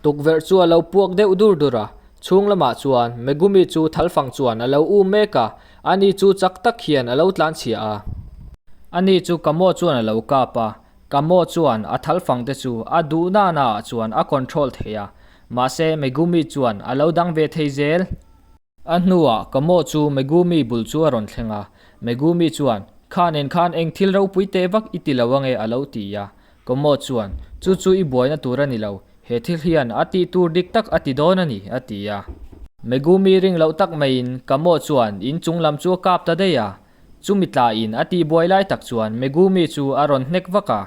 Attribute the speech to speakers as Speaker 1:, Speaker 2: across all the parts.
Speaker 1: Tukverh chu a lo puak deuh dur dur a, chhung lamah chuan Megumi chu thalfang chuan a lo um mek a, ani chu chak tak hian a lo tlanchhia a. Ani chu Kamo chuan a lo kap a, Kamo chuan a thalfang te chu a duh nana ah chuan a control thei a, mahse Megumi chuan a lo dang ve thei zel. A hnuah Kamo chu Megumi bul chu a rawn thleng a, Megumi chuan, Kha nen khan eng thil ropui teh vak i ti lo ange a lo ti a. Kamo chuan, Chu chu i buaina tur a ni lo, he thil hian a tih tur dik tak a ti dawn a ni, a ti a. Megumi ring loh tak maiin Kamo chuan in chung lam chu a kap ta daih a, chumi tlaiin a tih buai lai tak chuan Megumi chu a rawn hnek vak a.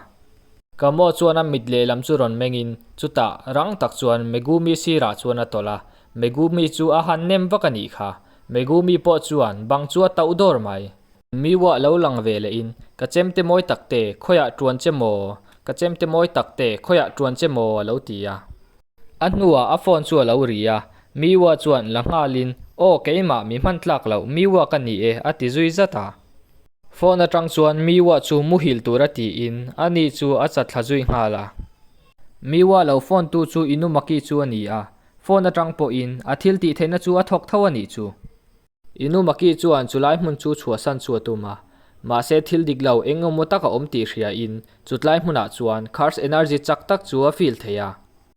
Speaker 1: Kamo chuan a mit lehlam chu rawn mengin chutah rang tak chuan Megumi sirah chuan a tawlh a, Megumi chu a han nem vak a nih kha. Megumi pawh chuan bang chu a tauh dawr mai. Miwa lo lang ve leh in, Ka chemte mawi tak te, khawiah tuan che maw? Ka chemte mawi tak te, khawiah tuan che maw? a lo ti a. A hnuah a phone chu a lo ri a, Miwa chuan la nghalin, Aw keimah mi hman tlak loh, Miwa ka ni e, a ti zui zat a. Phone atang chuan Miwa chu muhil tura tiin ani chu a chatthla zui nghal a. Miwa lo phone tu chu Inumaki chu a ni a, Phone atang pawhin a thil tih theihna chu a thawk tho a nih chu. Inumaki chuan chulai hmun chu chhuahsan chu a tum a, mahse thil dik lo eng emaw tak a awm tih hriain chutlai hmunah chuan Curse Energy chak tak chu a feel thei a.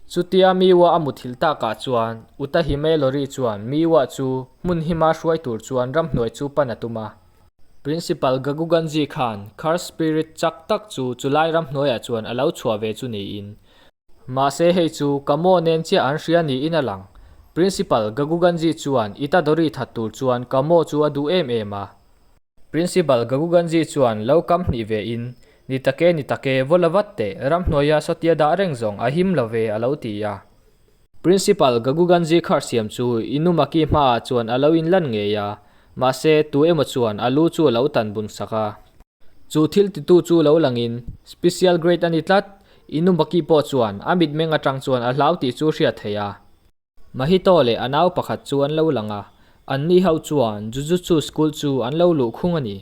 Speaker 1: Chutia Miwa a muthilh takah chuan Utahime Lori chuan Miwa chu hmun hima hruai tur chuan ramhnuai chu pan a tum a. Principal Gaguganji khan Curse Spirit chak tak chu chulai ramhnuaiah chuan a lo chhuah ve chu niin Mahse hei chu ka maw nen chiah an hria niin a lang. Principal Gaguganji chuan Itadori that tur chuan ka maw chu a duh em em a. Principal Gaguganji chuan lo kam hnih ve in, Ni tak e, ni tak e, vaw la vat teh, ramhnuaia sawtia dah reng zawng a him lo ve a lo ti a. Principal Gaguganji khar siam chu Inumaki hmaah chuan a lo inlan ngei a, mahse tu emaw chuan a lu chu a lo tan bun sak a. Chu thil titu chu lo langin, Special grade a ni tlat, Inumaki pawh chuan a mitmeng atang chuan a hlau tih chu hriat theih a. Mahito leh a nau pakhat chu an lo lang a, anni ho chuan Jujutsu school chu an lo luh khung a ni.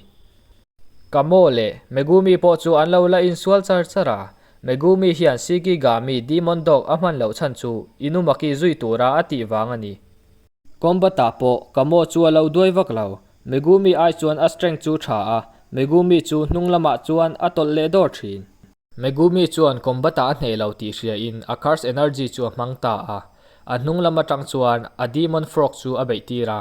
Speaker 1: Kamo leh Megumi pawh chu an lo la insual char char a, Megumi hian Shikigami Demon Dog a hman loh chhan chu Inumaki zui tura a tih vang a ni. Combat-ah pawh Kamo chu a lo duai vak lo. Megumi ai chuan a strength chu tha a, Megumi chu hnung lamah chuan a tawlh leh dawr thin. Megumi chuan combat-ah a hneh lo tih hriain a curse energy chu a hmang ta a, a hnung lam atang chuan a demon frog chu a beih tir a.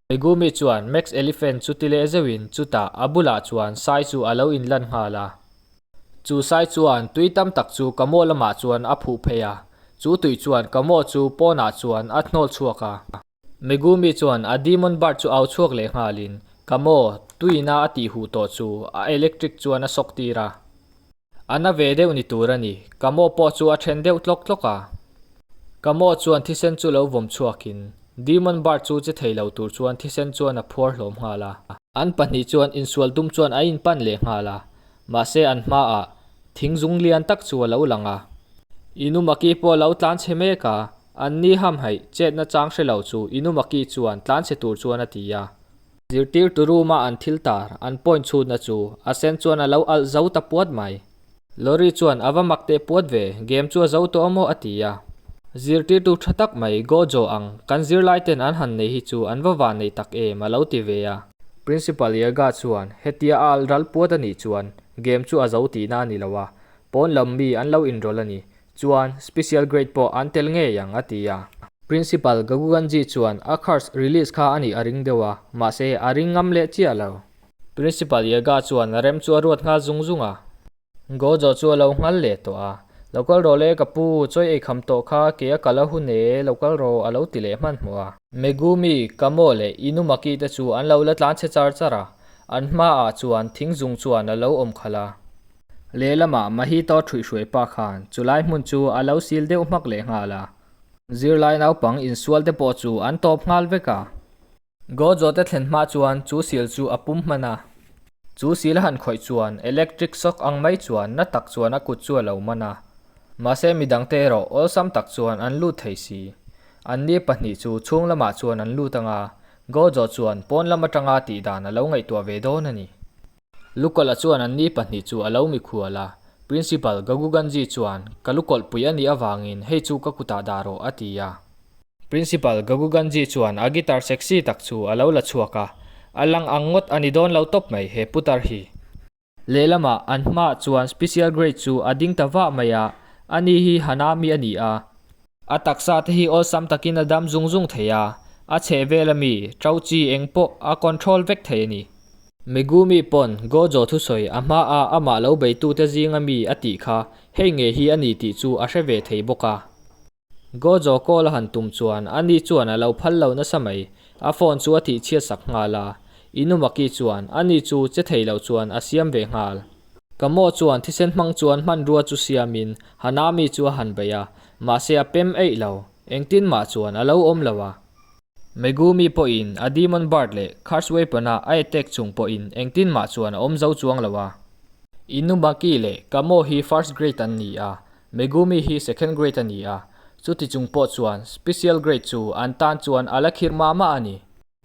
Speaker 1: Megumi chuan Max Elephant chu ti leh zeuhin chutah a bulah chuan sai chu a lo inlan nghal a. Chu sai chuan tui tam tak chu Kamo lamah chuan a phuh phei a, chu tui chuan Kamo chu pawnah chuan a hnawl chhuak a. Megumi chuan a Demon Bird chu au chhuak leh nghalin Kamo tuiina a tih huh tawh chu a electric chuan a sawk tir a. A na ve deuh ni tur a ni, Kamo pawh chu a then deuh tlawk tlawk a. Kamo chuan thisen chu lo vawm chhuakin Demon Bird chu che thei lo tur chuan thisen chuan a phuar hlawm nghal a. An pahnih chuan insual tum chuan a inpan leh nghal a. Mahse an hmaah thing zung lian tak chu a lo lang a. Inumaki pawh a lo tlan chhe mek a, an ni hamhaih chetna chang hre lo chu Inumaki chuan tlan chhe tur chuan a ti a. Zirtirtu room-a an thil tar an point chhutna chu a sen chuan a lo alh zo ta puat mai. Lorry chuan a va mak teh puat ve, game chu a zo tawh a maw a ti a. Zirtirtu tha tak mai Gojo ang kan zirlai ten an han nei hi chu an va van nei tak em a lo ti ve a. Principal Yerga chuan hetia a alh ral puat a nih chuan game chu a zo tihna a ni lo a, pawn lam mi an lo inrawlh a ni, chuan special grade pawh an tel ngei ang a ti a. Principal Gaguganji chuan a curse release kha a nih a ring deuh a, mahse a ring ngam leh chiah lo. Principal Yerga chuan a rem chu a ruat nghal zung zung a. Gojo chu a lo nghal leh tawh a, Lo kal rawh le ka pu, chawi ei kham tawh kha ke a kal a hun e, lo kal rawh a lo ti leh hmanhmawh a. Megumi, Kamo leh Inumaki te chu an lo la tlan chhe char char a, an hmaah chuan thing zung chuan a lo awm khalh a. Lehlamah Mahito ṭhuihhruai pa khan chulai hmun chu a lo sil deuh hmak leh nghal a. Zirlai naupang insual te pawh chu an tawp nghal vek a. Gojo te thlen hma chuan chu sil chu a pum hman a. Chu sil a han khawih chuan electric shock ang mai chuan na tak chuan a kut chu a lo man a. Mahse midangte erawh awlsam tak chuan an lut thei si. Anni pahnih chu chhung lamah chuan an lut ang a, Gojo chuan pawn lam atanga tih dan a lo ngaihtuah ve dawn a ni. Lukala chuan anni pahnih chu a lo mikhual a. Principal Gaguganji chuan, Ka lukawlhpui a nih avangin hei chu ka kutah dah rawh, a ti a. Principal Gaguganji chuan a guitar sexy tak chu a lo la chhuak a, a lang ang ngawt a ni dawn lo tawp mai he putar hi. Lehlamah an hmaah chuan Special Grade chu a ding ta vah mai a, ani hi Hanami a ni a. A taksa te hi awlsam takin a dam zung zung thei a, a chheh vel ami ṭo chi eng pawh a control vek thei a ni. Megumi pawn Gojo thusawi a hmaah amah lo beitute zinga mi a tih kha hei ngei hi a ni tih chu a hre ve thei bawk a. Gojo call a han tum chuan ani chuan a lo phal lo nasa mai, a phone chu a tih chhiat sak nghal a, Inumaki chuan ani chu che thei lo chuan a siam ve nghal. Kamo chuan thisen hmang chuan hmanrua chu siamin Hanami chu a han bei a, mahse a pem eih lo, engtin mah chuan a lo awm lo a. Megumi pawhin a Demon Bird leh Curse Weapon-a a attack chung pawhin engtin mah chuan a awm zo chuang lo a. Inumaki leh Kamo hi first grade an ni a, Megumi hi second grade a ni a, chuti chung pawh chuan special grade chu an tan chuan a la khir mah mah a ni.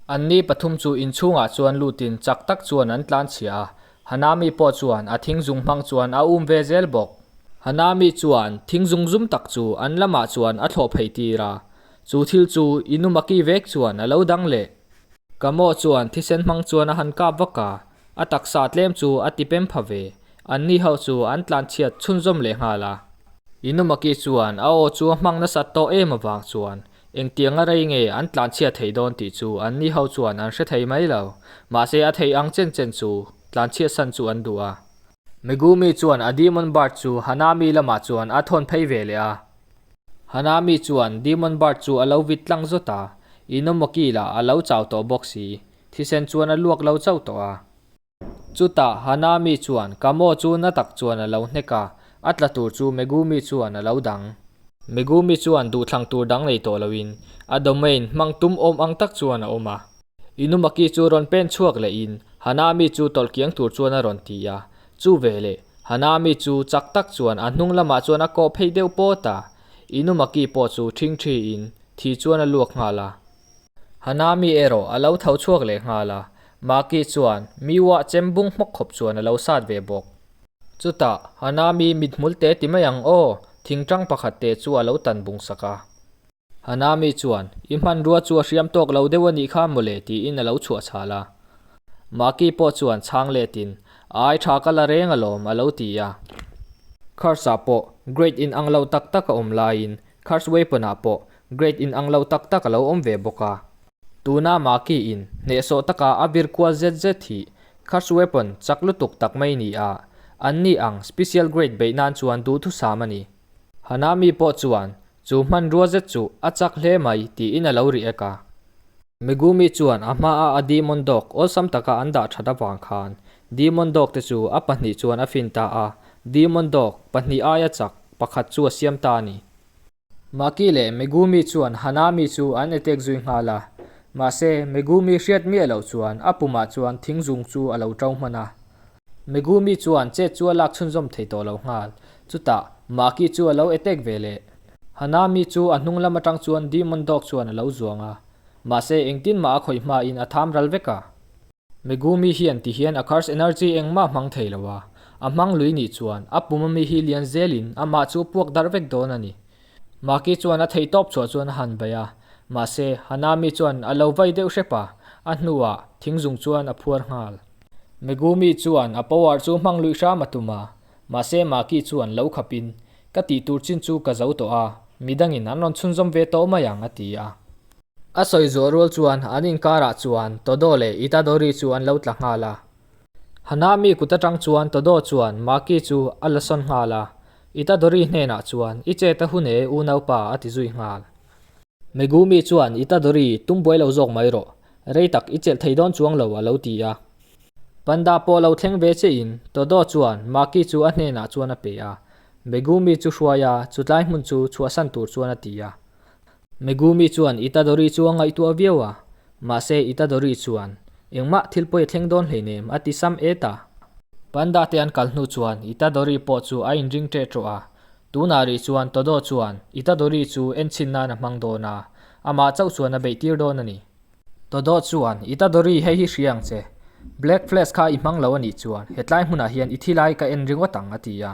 Speaker 1: Anni pathum chu inchhungah chuan lutin chak tak chuan an tlan chhia a, Hanami pawh chuan a thingzung hmang chuan a um ve zel bawk. Hanami chuan thingzung zum tak chu an lamah chuan a thlawh phei tir a, chu thil chu Inumaki vek chuan a lo dang leh. Kamo chuan thisen hmang chuan a han kap vak a, a taksa tlem chu a ti pem pha ve. Anni ho chu an tlanchhiat chhunzawm leh nghal a. Inumaki chuan a aw chu a hmang nasat tawh em avang chuan engtianga rei nge an tlanchhiat thei dawn tih chu anni ho chuan an hre thei mai lo. Mahse a theih ang chen chen chu tlanchhiat san chu an duh a. Megumi chuan a Demon Bird chu Hanami lamah chuan a thawn phei ve leh a. Hanami chuan Demon Bird chu a lo vit tlang zawt a, Inomaki lah a lo chau tawh bawk si, thisen chuan a luak lo chauh tawh a. Chutah Hanami chuan Kamo chu na tak chuan a lo hnek a, a tla tur chu Megumi chuan a lo dang. Megumi chuan duhthlang tur dang nei tawh loin a domain hmang tum awm ang tak chuan a awm a. Inumaki chu rawn pen chhuak lehin Hanami chu tawlh kiang tur chuan a rawn ti a, chu veleh Hanami chu chak tak chuan a hnung lamah chuan a kawh phei deuh pawt a, Inumaki pawh chu ṭhingṭhiin thi chuan a luak nghal a. Hanami erawh a lo tho chhuak leh nghal a, Maki chuan Miwa chem bung hmawk khawp chuan a lo sat ve bawk. Chutah Hanami mithmul te ti mai ang aw, thingṭang pakhat te chu a lo tan bung sak a. Hanami chuan, I hmanrua chu a hriam tawk lo deuh a nih kha mawle tiin a lo chhuah chhal a. Maki pawh chuan chhang letin, Ai tha ka la reng alawm a lo ti a. Curse ah pawh grade in ang lo tak tak a awm laiin Curse Weapon ah pawh grade in ang lo tak tak a lo awm ve bawk a. Tuna Maki in hnehsawh taka a vir kual zet zet hi Curse Weapon chak lutuk tak mai ni a, anni ang special grade beih nan chuan duhthusam a ni. Hanami pawh chuan Chu hmanrua zet chu a chak hle mai tiin a lo ri ek a. Megumi chuan a hmaa a Demon Dog awlsam taka an dah that avang khan Demon Dog te chu a pahnih chuan a fin ta a, Demon Dog pahnih aia chak pakhat chu a siam ta a ni. Maki leh Megumi chuan Hanami chu an attack zui nghal a, mahse Megumi hriat miah loh chuan a pumah chuan thingzung chu a lo ṭo hman a. Megumi chuan chet chu a lak chhunzawm thei tawh lo nghal. Chutah, Maki chu a lo attack ve leh. Hanami chu a hnung lam atang chuan Demon Dog chuan a lo zuang a. Mahse, engtin mah a khawih hmain a tham ral vek a. Megumi hian ti hian a curse energy engmah hmang thei lo a. A hmang lui nih chuan a pum ami hi lian zelin amah chu a puak darh vek dawn a ni. Maki chuan a theihtawp chhuah chuan a han bei a. Mahse, Hanami chuan a lo vai deuh hrep a, a hnuah thingzung chuan a phuar nghal. Megumi chuan a power chu hmang luih hram a tum a, mahse Maki chuan lo khapin, Ka tih tur chin chu ka zo tawh a, midangin an rawn chhunzawm ve tawh mai ang a ti a. A sawi zawh rual chuan an inkarah chuan Todo leh Itadori chu an lo tla nghal a. Hanami kut atang chuan Todo chuan Maki chu a la sawn nghal a, Itadori hnenah chuan, I chet a hun e unaupa a ti zui nghal. Megumi chuan Itadori tum buai lo zawk mai rawh, rei tak i chelh thei dawn chuang lo a lo ti a. Panda pawh lo thleng ve che in Todo chuan Maki chu a hnenah chuan a pe a, Megumi chu hruai a, chutlai hmun chu chhuahsan tur chuan a ti a. Megumi chuan Itadori chu a ngaihtuah viau a, mahse Itadori chuan engmah thil pawi a thleng dawn hleinem a ti sam et a. Panda te an kal hnu chuan Itadori pawh chu a inring ṭeh ṭawh a, Tunah rih chuan Todo chuan Itadori chu enchhin nan a hmang dawn a, amah chauh chuan a beih tir dawn a ni. Todo chuan, Itadori hei hi hria ang che. Black Flash kha i hmang lo a nih chuan hetlai hmunah hian i thi lai ka en ringawt ang a ti a.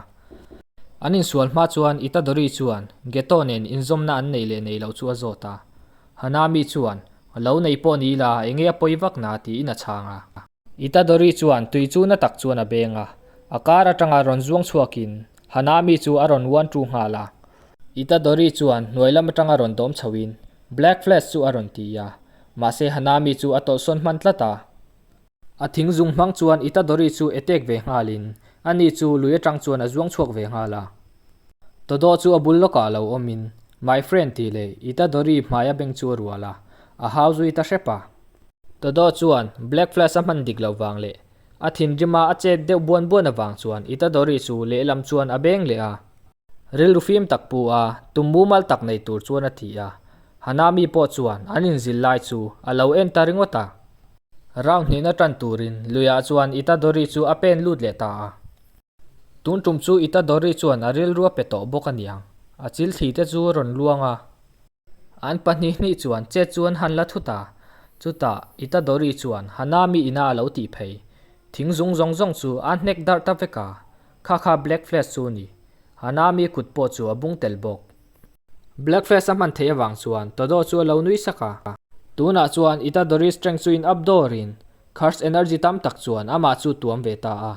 Speaker 1: An insual hma chuan Itadori chuan Geto nen inzawmna an nei leh nei loh chu a zawt a. Hanami chuan, Lo nei pawh ni ila, enge a pawi vak na? tiin a chhang a. Itadori chuan tui chu na tak chuan a beng a, a kar atanga rawn zuang chhuakin Hanami chu a rawn uan tu nghal a. Itadori chuan hnuai lam atanga rawn dawm chhoin Black Flash chu a rawn ti a, mahse Hanami chu a tawlhsawn hman tlat a. A thing zung hmang chuan Itadori chu attack ve nghalin ani chu lui atang chuan a zuang chhuak ve nghal a. Todo chu a bul lawkah lo awmin, My friend tih leh Itadori hmaia beng chu a rual a, a hau zui ta hrep a. Todo chuan Black Flash a hman dik loh vang leh a thinrima a chet deuh buan buan avang chuan Itadori chu lehlam chuan a beng leh a. Rilru fim tak pu a, tum mumal tak nei tur chuan a ti a. Hanami pawh chuan an inzil lai chu a lo en ta ringawt a. Round hnihna tan turin luiah chuan Itadori chu a pen lut leh ta a. Tun tum chu Itadori chuan a rilru a pe tawh bawk a niang, a chil thli te chu a rawn luang a. An pahnih hnih chuan chet chu an han la thut a, chutah Itadori chuan Hanami ina a lo tih phei. Thing zung zawng zawng chu a hnek darh ta vek a, kha kha Black Flash chu a ni. Hanami kut pawh chu a bung tel bawk. Black Flash a hman theih avang chuan Todo chu a lo nui sak a. Tunah chuan Itadori strength chu in up dawrin Curse energy tam tak chuan amah chu tuam ve ta a.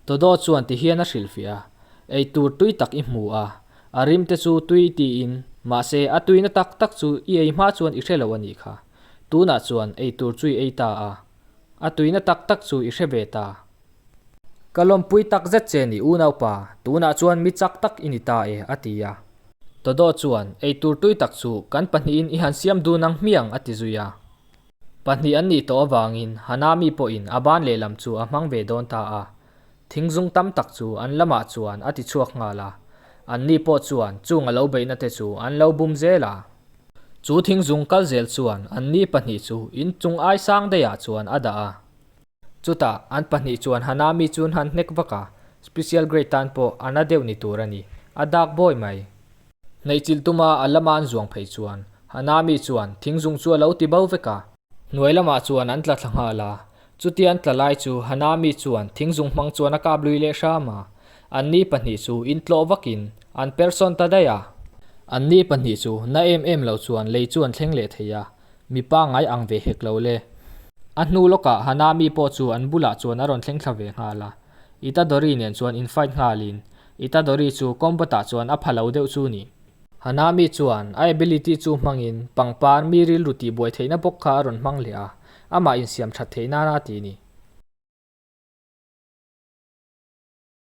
Speaker 1: Todo chuan tihian a hrilhfiah a, Ei tur tui tak i hmu a, a rim te chu tui tiin, mahse a tuina tak tak chu i ei hma chuan i hre lo a nih kha. Tunah chuan ei tur chu i ei ta a, a tuina tak tak chu i hre ve ta. Ka lawmpui tak zet che ni unaupa, tunah chuan mi chak tak i ni ta e, a ti a. Todo chuan, Ei tur tui tak chu kan pahnihin i han siam dun ang hmiang, a ti zui a. Pahnih an nih tawh avangin Hanami pawhin a ban lehlam chu a hmang ve dawn ta a. Thingzung tam tak chu an lamah chuan a ti chhuak nghal a. Anni pawh chuan chung a lo beihna te chu an lo bum zel a. Chu thingzung kal zel chuan anni pahnih chu inchung ai sang daihah chuan a dah a. Chutah an pahnih chuan Hanami chu an han hnek vak a, special grade tan pawh a na deuh ni tur a ni, a dak bawi mai. Hnaihchilh tuma a lama an zuang phei chuan Hanami chuan thingzung chu a lo ti bo vek a. Hnuai lamah chuan an tla thla nghal a, chutia an tla lai chu Hanami chuan thingzung hmang chuan a kap lui leh hram a, anni pahnih chu intlawh vakin an per sawn ta daih a. Anni pahnih chu na em em lo chuan lei chu an thleng leh thei a, Mi pangngai ang ve hek lo le. A hnu lawkah Hanami pawh chu an bulah chuan a rawn thleng thla ve nghal a. Itadori nen chuan in fight nghalin Itadori chu combat ah chuan a pha lo deuh chu ni. Hanami chuan a ability chu hmangin pangpar mi rilru tihbuai theihna bawk kha a rawn hmang leh a, amah insiam that theih nana ti ni.